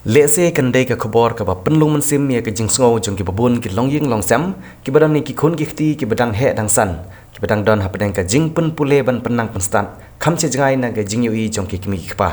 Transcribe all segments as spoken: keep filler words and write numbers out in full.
Lehse kan dei ka khubor kaba pynlong mynsiem ïa ka jingsngew jong kiba bun ki longïing longsem, kiba don ïa ki khun ki kti kiba dang heh dang san, kiba dang don hapdeng ka jingpynpule ban pynnang pynstad, kham sha jngai na ka jingïohi jong ki kmie ki kpa.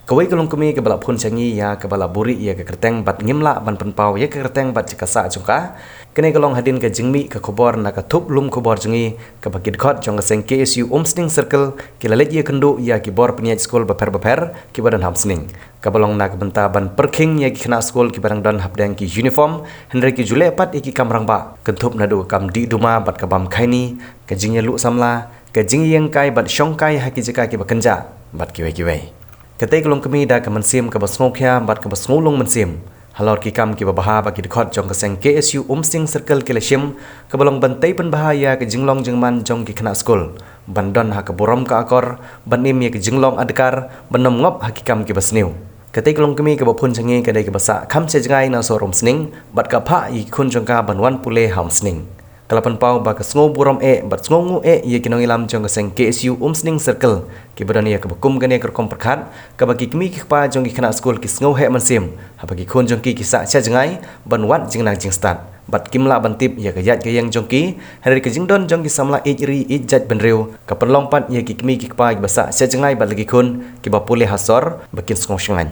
Kawei ka longkmie kaba la phone sha ngi ïa kaba la buhrieh ïa ka kyrteng bad ngim lah ban pynpaw ïa ka kyrteng bad jaka sah jong ka. Kane ka long hadien ka jingmih ka khubor na ka thup lum khubor jong ngi, kaba ki dkhot jong ka seng K S U Umsning Circle ki la leit ïakynduh ïa ki bor pynïaid skul bapher bapher kiba don ha Umsning. Kaba long na ka bynta ban pyrkhing ïa ki khynnah skul kiba dang don hapdeng ki uniform, hynrei ki ju leh pat ïa ki kam rangbah, kynthup naduh ka kam dih duma bad ka bam khaini, ka jingïaluh samla, ka jingïeng kai bad shong kai ha ki jaka kiba kynjah, bad kiwei kiwei. Katei ka longkmie da ka mynsiem kaba sngewkhia bad kaba sngewlong mynsiem halor ki kam kiba bha ba ki dkhot jong ka seng K S U Umsning Circle ki la shim, kaba long ban tei pynbha ïa ka jinglong jingman jong ki khynnah skul, ban don ha ka burom ka akor, ban im ïa ka jinglong adkar, ban ym ngop ha ki kam kiba sniew. Katei ka longkmie kaba phone sha ngi ka dei kaba sah kham sha jngai na sor Umsning, bad ka phah ïa ki khun jong ka ban wan pule ha Umsning. Ka la pynpaw ba ka sngew burom eh bad sngew nguh eh ïa ki nongïalam jong ka seng K S U Umsning Circle kiba don ïa kaba kum kane ka rukom pyrkhat, kaba ki kmie ki kpa jong ki khynnah skul ki sngew heh mynsiem haba ki khun jong ki ki sah sha jngai ban wad jingnang jingstad, bad kim lah ban tip ïa ka ïaid ka ïeng jong ki, hynrei ka jingdon jong ki samla ïeit ri ïeit jaitbynriew ka pynlong pat ïa ki kmie ki kpa kiba sah sha jngai bad la ki khun kiba pule ha sor ba kin sngew shngaiñ.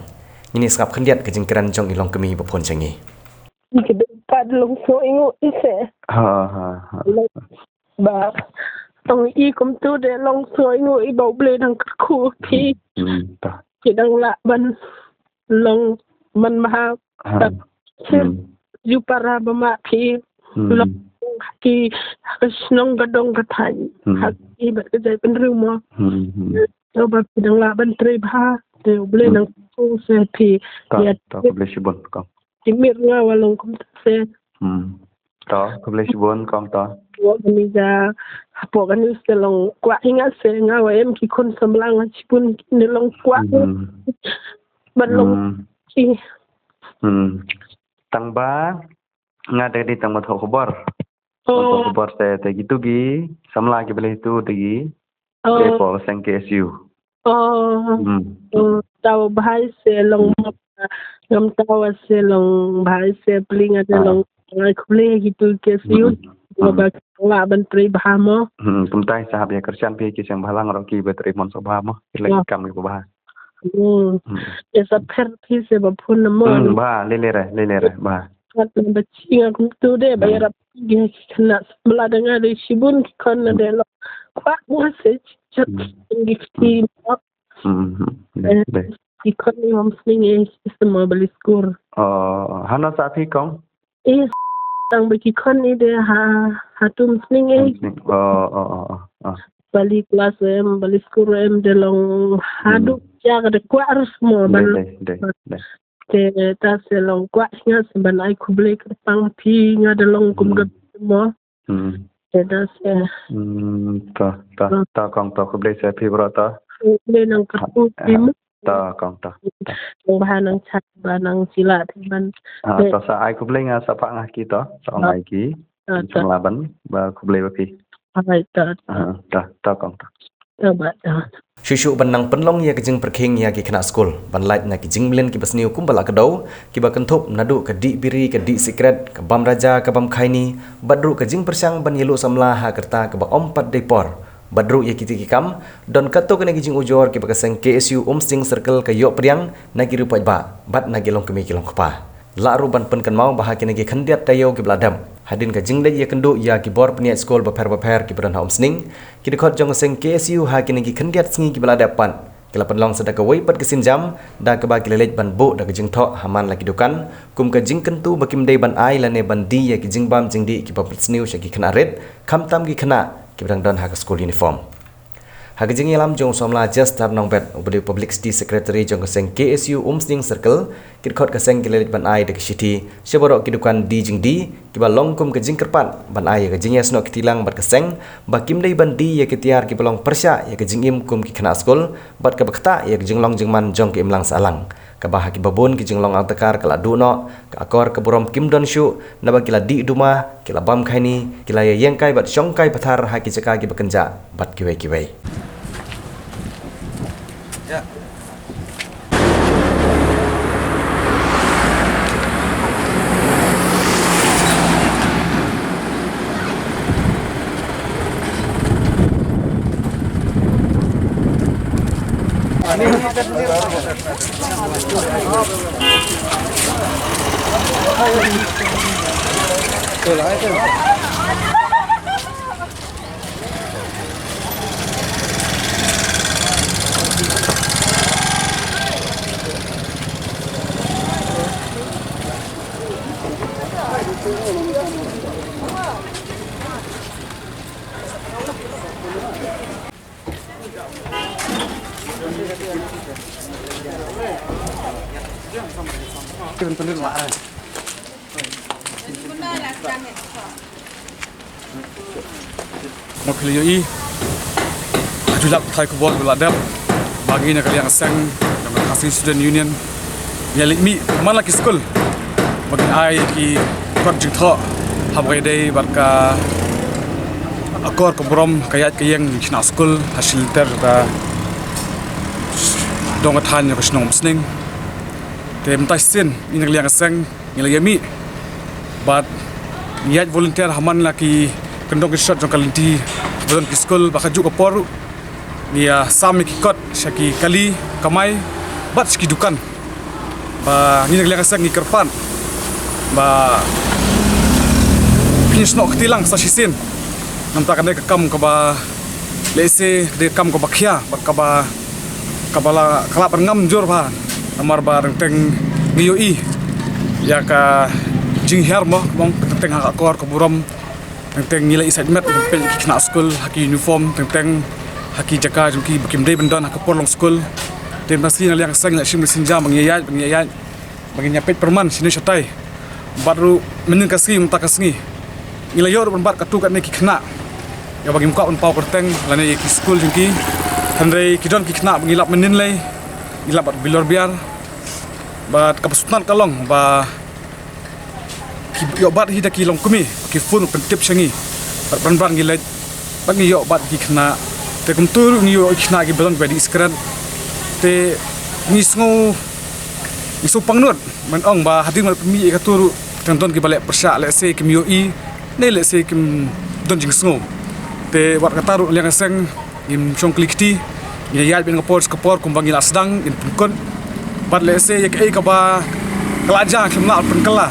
Ngin ïa sngap khyndiat ka jingkren jong i longkmie ba phone sha ngi. Ki dei pat long sngew i nguh i se. Ha, ha, ha. Ba tong i kumtu de long sngew i nguh i ba U Blei dang kyrkhu phi. Hmm, ta. Ki dang lah ban long man bha. Ha. Ta. Hmm. Ju para ba ma phi. Hmm. Long ki ha ka shnong ka dong ka thaiñ. Hmm. Ha ki bad ka jaitbynriew mo. Hmm, hmm. To ba phi dang lah ban trei bha. Te U Blei dang kyrkhu se phi. Ta, ïa ta, khublei shibun kong. Ki mir nga wa long kumta se. Hmm. Ta, khublei shibun kong ta. Wa kani ja, hapoh kani se long kwah hi nga se nga wa em ki khun samla nga shibun ne long kwah. Hmm. Ban long. Hmm. Ki. Hmm. Tang ba nga da di tang ba thoh khubor. Oh. Thoh khubor se te kitu ki samla ki bele tu te ki. Oh. Te po seng K S U. Oh. Hmm. Oh, tau bha i se long. Hmm. Ngam tau se long bha i se pli nga te long. Ai khublei kitu K S U. Hmm. Ba nga ban trei bha mo. Hmm, kumta i sahab ïa kyrshan phi ki seng bhalang ro ki ba trei mon so bha mo. Ki lek kam ki bha. Hmm. Hmm. Ïa sa pher phi se ba phone mo. Hmm, bha, le le re, le le re, bha. Kat na ba chi nga kumtu de ba ïarap ki khynnah samla da nga de shibun ki khun na de lo. Kwah nga se chat ngi kti. Hmm. Hmm. De, de. Ki khun i Umsning e, isma bali skur. Oh, hana sa phi kong? Eh, tang ba ki khun i de ha, ha tu Umsning e. Umsning. Oh, oh, oh, oh, oh. Bali klas em, bali skur em de long hadu ya ka de kwah rus mo. De, ban de, de, de. Te ta se long kwah nga se ban ai khublei kyrpang phi nga da long kum ka mo. Hmm. Te ta se. Hmm, ta, ta, ta kong ta khublei se phi bro ta. Khublei nang kyrpang phi mo. Ta kong ta. Nang bha nang chat ba nang sila phi ban. Ah, ta sa ai khublei nga sa pha nga ki ta. Sa ai ki. Ta, ta. Sa la ban ba khublei ba phi. Ai ta, ta. Ah, ta, ta kong ta. Ta ba ta. Shuh shuh ban nang pynlong ïa ka jingpyrkhing ïa ki khynnah skul ban lait na ki jingmlien kiba sniew kumba la ka dei, kiba kynthup naduh ka dih biri, ka dih sikret, ka bam raja, ka bam khaini, bad ruh ka jingpyrshang ban ïaluh samla ha ka rta kaba ym pat dei por, bad ruh ïa kiti ki kam don katto katne ki jingujor kiba ka seng K S U Umsning Circle ka ïoh pdiang na ki riewpaidbah bad na ki longkmie ki longkpa. Lah ruh ban pynkynmaw ba ha kine ki khyndiat taïew kiba la dep, hadien ka jingleit ïakynduh ïa ki bor pynïaid skul bapher bapher kiba don ha Umsning, ki dkhot jong ka seng K S U ha kine ki khyndiat sngi kiba la dep pat ki la pynlong sa da kawei pat ka sienjam, da kaba ki la leit ban buh da ka jingthoh ha man la ki dukan kum ka jingkyntu ba kim dei ban ai lane ban die ïa ki jingbam jingdih kiba pynsniew sha ki khynnah rit, khamtam ki khynnah kiba dang don ha ka skul uniform. Ha ka jingïalam jong u samla Chester Nongbet, uba dei u Publicity Secretary jong ka seng K S U Umsning Circle, ki dkhot ka seng ki la leit ban ai da ka shithi sha baroh ki dukan die jingdie kiba long kum ka jingkyrpad ban ai ïa ka jingïasnoh kti lang bad ka seng ba kim dei ban die ïa ki tiar kiba long pyrshah ïa ka jingim kum ki khynnah skul bad kaba ktah ïa ka jinglong jingman jong ka imlang sahlang. Kaba ha kiba bun ki jinglong adkar ka la duh noh, ka akor ka burom kim don shuh, naba ki la dih duma, ki la bam khaini, ki la ïa ïeng kai bad shong kai pathar ha ki jaka kiba kynjah bad kiwei kiwei. Mo phi la ïohi ha ki lad pathai khubor ba la dep ba ngi na ka liang seng jong ka Khasi Student Union ngi la leit mih man la ki skul ba ngin ai ki kot jingthoh haba ïadei bad ka akor ka burom ka ïaid ka ïeng ki khynnah skul ha shilynter ka dong ka thaiñ ka shnong Umsning. Te mynta shisien ngi na ka liang seng ngi la ïa mih bad ngi ïaid volunteer ha man la ki kyndong ki shot jong ka lynti ba don ki skul ba kajuh ka por ruh ngi ïa sam ïa ki kot sha ki kali kamai bad sha ki dukan ba ngi na ka liang seng ngi kyrpad ba phin snoh kti lang sa shisien. Namar kane ka kam kaba lehse ka dei ka kam kaba khia bad kaba kaba la ka la pyrngam jur bha. Namar ba teng teng ngi ïohi ïa ka jinghiar mo, mo teng teng ha ka akor ka burom, teng teng ngi la ïa sait met ngi peit ki khynnah skul ha ki uniform, teng teng ha ki jaka jong ki ba kim dei ban don ha ka por long skul. Te mynta shisien na ka liang seng la shim ka sienjam ba ngi ïaid ba ngi ïaid ba ngin ïa peit pyrman shane shatai. Bad ruh mynnin ka sngi mynta ka sngi ngi la ïoh ruh ban bat katto katne ki khynnah ïa ba ngim kwah ban paw kyrteng lane ïa ki skul jong ki. Hynrei ki don ki khynnah ba ngi lap mynnin lei, ngi lap bad bilor biar. Bad kaba sngewtynnat ka long ba ki ïoh bat hi da ki longkmie, ki phone pyntip sha ngi. Bad ban ban ngi leit bad ngi ïoh bat ki khynnah. Te kumta ruh ngi ïoh ki khynnah kiba don kiba dih sikret. Te ngi sngew ngi sngew pangnud ban ong ba hadien ba pynmih ïa kato ruh tang don kiba leh pyrshah, lehse kim ïohi ne lehse kim don jingsngew. Te wat kata ruh liang seng ngim shong kli kti, ngi ïaid beit na ka por sha ka por kumba ngi la sdang ngin pynkut. Bad lehse ïa kaei kaba ka la jia kim lah pynkylla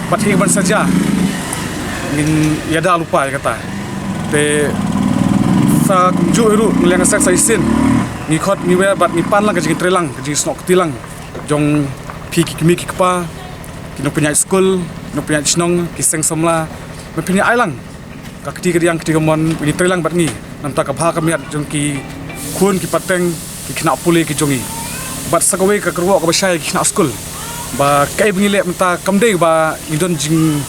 bad kaei kaban sa jia ngin ïada lypa ïa kata. Te sa kumjuh ruh ngi liang seng sa shisien ngi khot ngi wer bad ngi pan lang ka jingtreilang ka jingsnoh kti lang jong phi ki kmie ki kpa, ki nongpynïaid skul, nongpynïaid shnong, ki seng samla, ban pynïaid lang ka kti kadiang kti kamon, ban ïatreilang bad ngi na ka bynta ka bha ka miat jong ki khun ki pateng, ki khynnah pule ki jong ngi. Bad sa kawei ka kyrwoh kaba shai ki khynnah skul ba kaei ba ngi leh mynta kam dei ba ngi don jing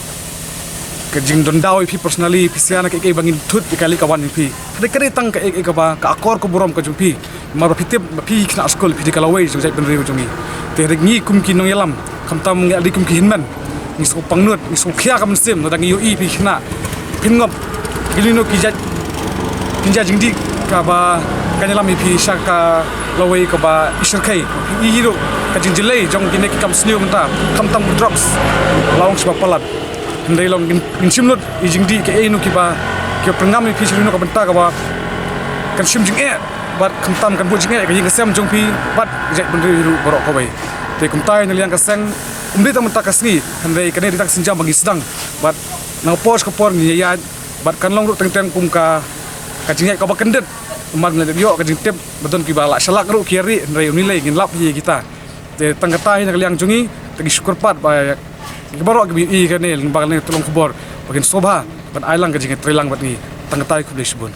ka jingdon daw ïa phi personally, phi sngewthuh na kaei kaei ba ngin thut ïa ka leit ka wan jong phi. Hynrei ka dei tang kaei kaei kaba ka akor ka burom ka jong phi. Namar ba phi tip ba phi khynnah skul phi dei ka lawei jong jaitbynriew jong ngi. Te hynrei ngi kum ki nongïalam khamtam ngi dei kum ki hynmen, ngi sngewpang nud, ngi sngewkhia ka mynsiem lada ngi ïohi phi khynnah phin ngop. Ki lino ki jait phin jait jingdih kaba kan ïalam ïa phi sha ka lawei kaba i shyrkhei. Phi i hi ruh ka jingjyllei jong kine ki kam sniew mynta, khamtam drugs, la ong shibun palat. Hynrei long ngin, ngin shim lut ïa jingdih kaei no kiba ki pyrngam ïa phi sha kino ka bynta kaba kan shim jingeh bad khamtam kan buh jingeh ka ïing ka sem jong phi bad jaitbynriew ruh baroh kawei. Te kumta na liang ka seng ym dei tang mynta ka sngi, hynrei kane dei tang ka sienjam ba ngi sdang bad na ka por sha ka por ngi ïaid bad kan long ruh teng teng kum ka ka jingïaid kaba kyndit. Namar ngi la dep ïoh ka jingtip ba don kiba la shalak ruh ki ïa rieh, hynrei ym lei ngin lap hi ïa kita. Te tang kata hi na ka liang jong ngi, te ngi shu kyrpad ba ïa ki baroh kiba ïohi kane lyngba kane ka tyllong khubor ba kin sngewbha ban ai lang ka jingtreilang bad ngi. Tang kata hi, khublei shibun.